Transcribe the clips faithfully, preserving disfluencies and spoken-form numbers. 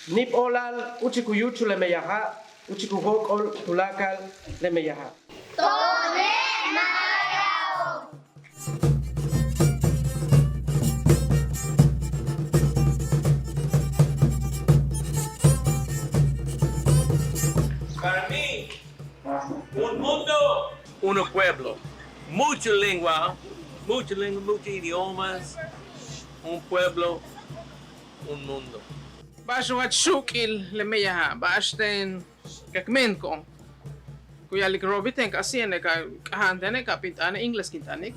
Níib óolal úuchik u yúuchul le meyaja', úuchik u jóok'ol tuláakal le meyaja'. To'one' maayao'. Para mí, un mundo, un pueblo, mucha lengua, mucha lengua, muchos idiomas, un pueblo, un mundo. Ba'ax u jach xu'uk'il le meyaja', ba'axten ka k meentiko'on. Ku ya'alik Roby ten ka síiene' ka k'aja'an tene' ka bin t'aane' inglés kin t'anik.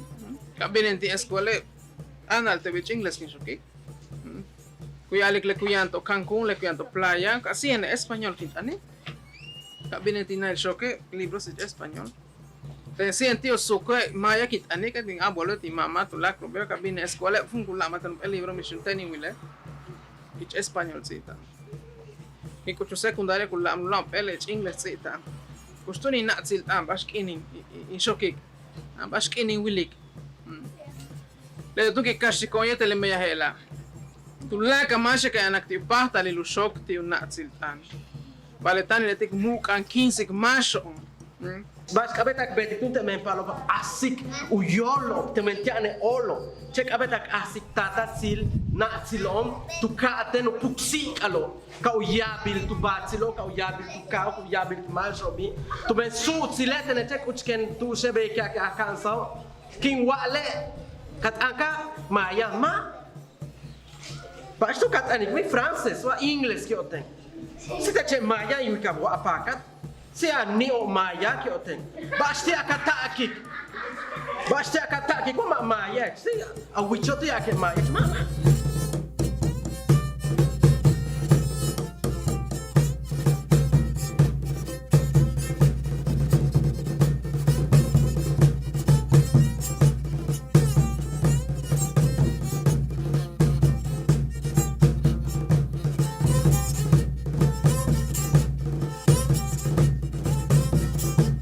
Ka binen ti' escuele' t'aanal te' bich inglés kin xokik. Ku ya'alik le ku yaan to' Cancún, le ku yaan to' playa, ka síiene' español kin t'anik. Ka binen ti' najil xoke' libros ich español. Te' síiene' ti' u suuke' maaya kin t'anik, tin abuelo, tin mamá, tuláakal u beel ka bin escuela, jun ku la'amal táan jump'éel libro mix in ten in wile'. Ich español ts'íibta'an. Kin k'uchul secundaria ku la'am, la'am jump'éel ich inglés ts'íibta'an. Kux túun in na'atsil t'aan ba'ax k'iin in, in, in xokik. Ba'ax k'iin in wilik. Le túun kin kaxtiko'on yéetel le meyaje'ela'. Tuláakal máaxe' ka yanak ti' u páajtalil u xook ti' u na'atsil t'aan. Ba'ale' táan in leti'e' k mu'uk'a'an kíinsik máaxo'on. Ba'ax k'a'abéet k beetik túun te' meen pa'alo'ob k ajsik u yóolo'ob te' meen ti'a'ane' óolo'. Chéen k'a'abéet k ajsik taatatsil na'atsilo'on tu ka'atéen u puksi'ik'alo'ob. Ka u yaabil tu baatsilo'ob, ka u yaabil tu kaaj, ka u yaabil tu máaxo'obi'. Tu meen suutsile' tene' chéen k'uchken tu'uxe' beey ka ka'ansa'o'. Kin wa'ale' ka t'aan ka maaya ma'. Ba'ax tu ka t'anik mi francés wa inglés ki'oten. Si teche' maaya in wikab wa a paakat. Si a ni'o' maaya ki'oten. Ba'ax ti' a ka ta'akik. Ba'ax ti' a ka ta'akik wa ma' maaya. Si a wicho' ti' a ke maaya ma'.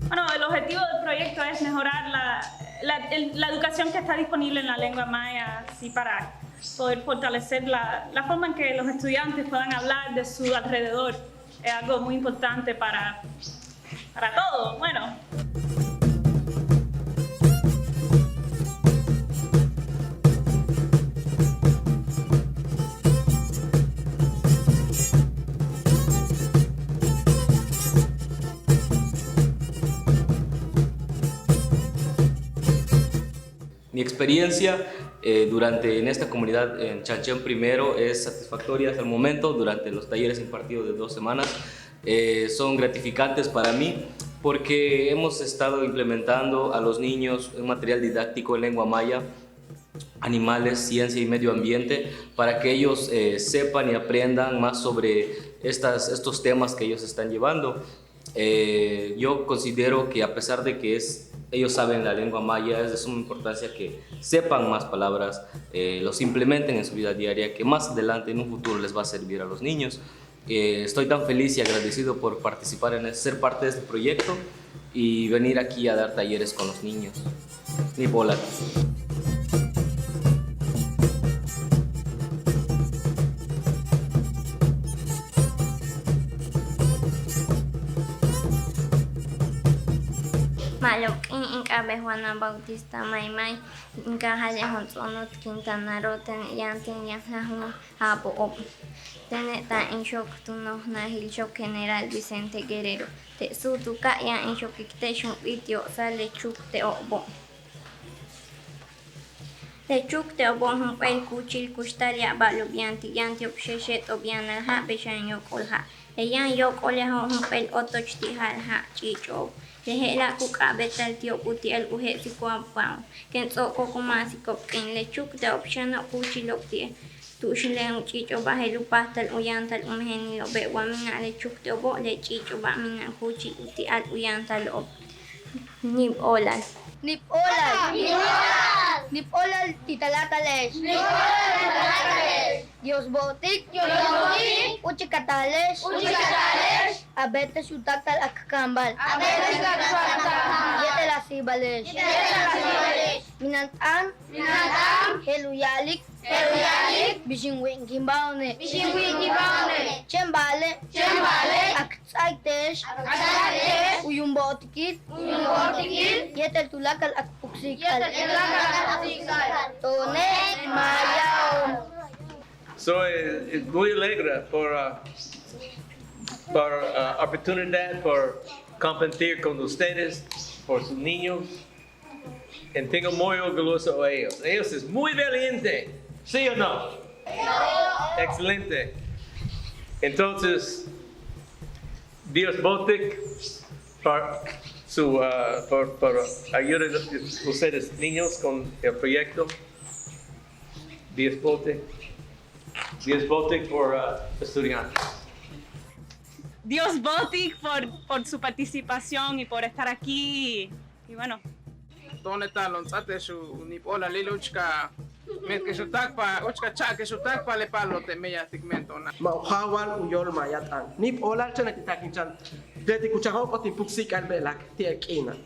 Bueno, el objetivo del proyecto es mejorar la, la, el- la educación que está disponible en la lengua maya, así para poder fortalecer la, la forma en que los estudiantes puedan hablar de su alrededor. Es algo muy importante para, para todo. Bueno. Mi experiencia, eh, durante, en esta comunidad, en Chanchén Primero, es satisfactoria hasta el momento durante los talleres impartidos de dos semanas. Eh, son gratificantes para mí porque hemos estado implementando a los niños un material didáctico en lengua maya, animales, ciencia y medio ambiente, para que ellos, eh, sepan y aprendan más sobre estas, estos temas que ellos están llevando. Eh, yo considero que a pesar de que es, ellos saben la lengua maya, es de suma importancia que sepan más palabras, eh, los implementen en su vida diaria, que más adelante, en un futuro, les va a servir a los niños. Eh, estoy tan feliz y agradecido por participar en, ser parte de este proyecto y venir aquí a dar talleres con los niños. Níib óolal. Ma'alob k'iin, in k'aaba'e' Juana Bautista Maymay, in kaajale' Jontso'on Norte, Quintana Roo, tene' yaan tin yaan jun ja'abo'ob. Tene' táan in xook tu noj najil xook General Vicente Guerrero. Te' suut u ka'a yaan in xookik te'ex jump'íit yo'osal le chuukte'obo'. Le chuukte'obo' jump'éel kúuchil kuxtal ya'ab ba'alo'ob yaan ti', yaan ti'ob xéexéet'o'ob, yáanal ja', bey xan yóok'ol ja'. Le yaan yóok'ol jajo' jump'éel otoch ti' ja'al ja' ch'iich'o'ob. Le je'ela' ku k'a'abéetal ti'ob uti'al u je'esik wa ba'ob. Kéen ts'o'okok u máasiko'ob k'iin, le chuukte'ob xano' kúuchilo'ob ti'e'. Tu'ux len u ch'iich'o'oba' je'el u páajtal u yáantal u mejenilo'obe', wa mina'an le chuukte'obo', le ch'iich'o'oba' mina'an kúuchil uti'al u yáantalo'ob. Níib óolal. Níib óolal. Níib óolal ti' taláatale'ex. Níib óolal ti' taláatale'ex. Dios bo'otik. Dios bo'otik. Úuchik a taale'ex. Úuchik a taale'ex. A beete'ex u táaktal k kaambal. A beete'ex u táaktal k kaambal. Yéetel a síibale'ex. Yéetel a síibale'ex. Mina'an t'aan. Mina'an t'aan. Je'el u ya'alik. Je'el u ya'alik. Bix in wi'inkinbao'one'. Bix in wi'inkinbao'one'. Chéen ba'ale'. Chéen ba'ale'. K ts'áaik te'ex. K ts'áaik te'ex. U yuum bo'otikil. U yuum bo'otikil. Yéetel tuláakal k puksi'ik'al. Yéetel tuláakal k puksi'ik'al. To'one' maaya'ob. So, eh, es muy alegre por, ah, por, ah, oportunidad por compartir con ustedes, por sus niños. Y tengo muy orgulloso de ellos. Ellos es muy valiente, ¿sí o no? Excelente. Entonces, Dios bo'otik por su, ah, por, por ayudar a ustedes niños con el proyecto. Dios bo'otik. Dios bo'otik por, ah, estudiantes. Dios bo'otik por, por su participación y por estar aquí. Y bueno. To'one' táanlo'on ts'áate'ex u níib óolalil, úuchka meetke'ex u táakpaj, úuchka cha'ake'ex u táakpaj le paalalo' te' meyajtik men to'ona'. Ma' u jáawal u yóol maaya t'aan. Níib óolal chéen ti' taak in chan. Leti' ku chan jóok'ol tin puksi'ik'al beelak ti'e' k'iina'.